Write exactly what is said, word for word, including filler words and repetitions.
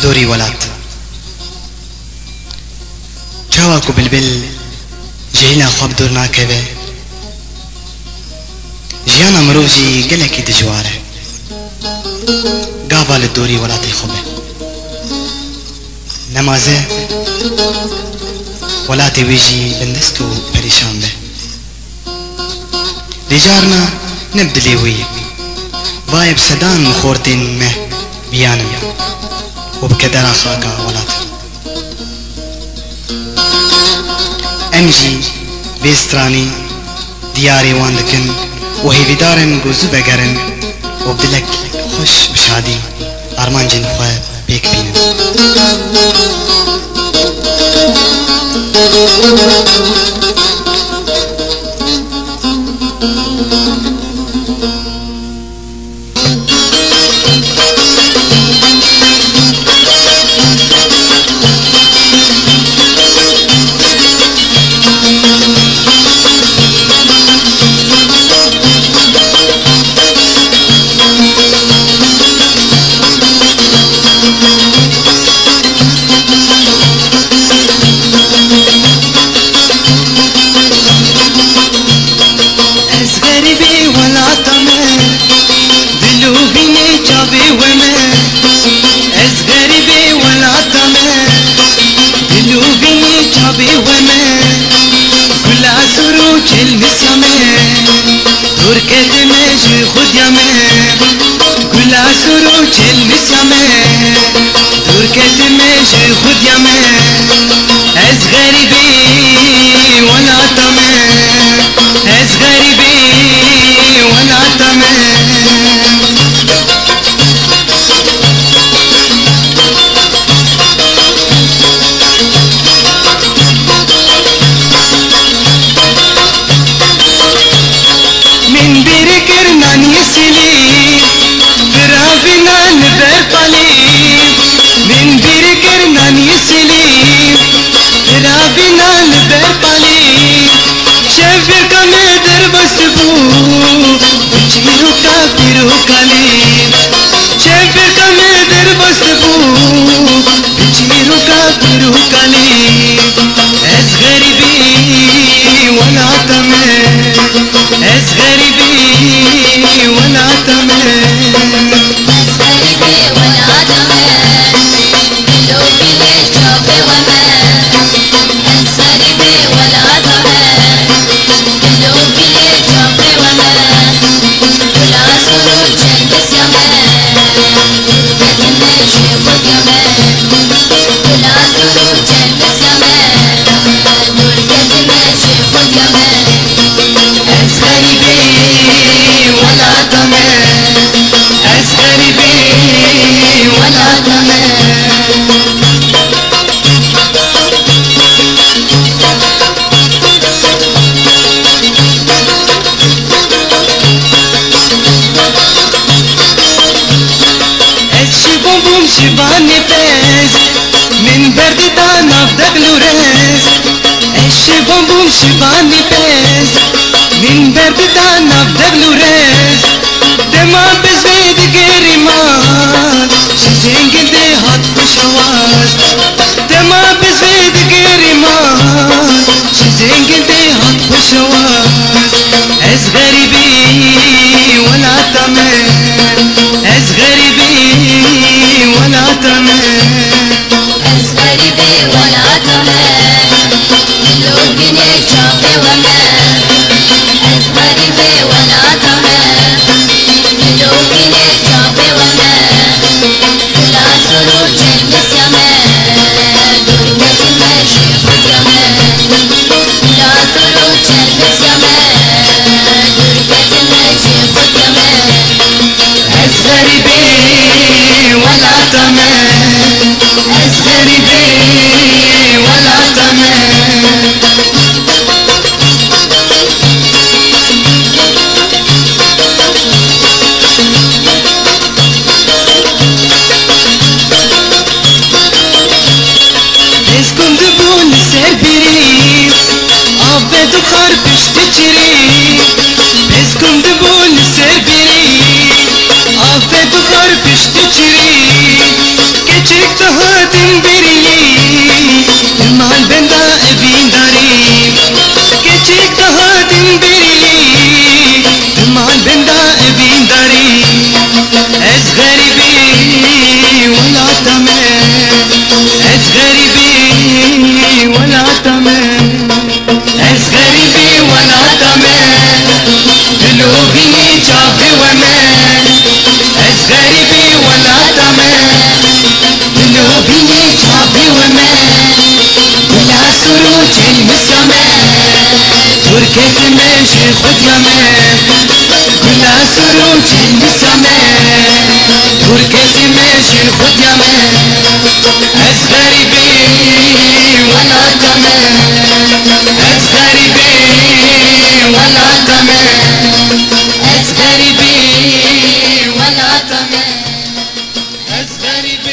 Dorî welat. Çawa ku bilbil ji hîna xwe bi dûr nakeve, jiyana mirov jî gelekî dijwar e. Gava li dorî welatê xwe be. Nemaze, welatê wî jî bindest û perîşan be. Lê carna ne bi dilê wî ye. Vaye bi sedan xortên me biyanin û bi kedera xaka welat. Em jî vê stranî diyarê wan dikin û hêvîdar in ku zû vegerin û bi dilek xweş bi şadî armancên xwe pêk bînin. Ez xerîbê welata me, dil û bînê çavê we me. Ez xerîbê welata me, dil û bînê çavê we me. Gula sor û çelmisya me, dûr ketime ji xudiya me. Gula sor û çelmisya me, dûr ketime ji xudiya me. Ez xerîbê welata me, ez xerîbê welata me. Min bêrê kir naniyê sêlî, firavîna li ber palî. Min bêrê kir naniyê sêlî, firavîna li ber palî. Şev berka me derbas bû, bi çîroka pîr û kalî. Şev berka me derbas bû, bi çîroka pîr û kalî. Ez xerîbî welata me, ez xerîbî welata me. Ez xerîbî welata me, dil û bînê çavê we me. Ez xerîbî welata me, dil û bînê çavê we me. Gula sor û çelmisya me, dûr ketime ji xudiya me. Gula sor û çelmisya me, dûr ketime ji xudiya me. Ez xerîbê welata me, ez xerîbê welata me. Ez şivan bûm şivanê pez, min berdida nav dexl û rez. Ez şivan bûm şivanê pez, min berdida nav dexl û rez. Dema bi zê digerî man, ji zengin dê hat xweşawaz. Dema bi zê digerî man, ji zengin dê hat xweşawaz. Ez xerîbî welata me, ez xerîbî welata me. Ez xerîbê welata me, dil û bînê çavê we me. Ez xerîbê welata me, dil û bînê çavê we me. Gula sor û çelmisya me, dûr ketime ji xudiya me. Gula sor û çelmisya me, dûr ketime ji xudiya me. Ez xerîbê welata me, ez xerîbê welata me. Xerîbî welata me, dilo bînê çavê we me, bila sirûcên mizga me, dûr ketime ji xwediya me. Bila sirûcên mizga me, dûr ketime ji xwediya me. Ez xerîbî welata me, ez xerîbî welata me, ez xerîbî welata me, ez xerîbî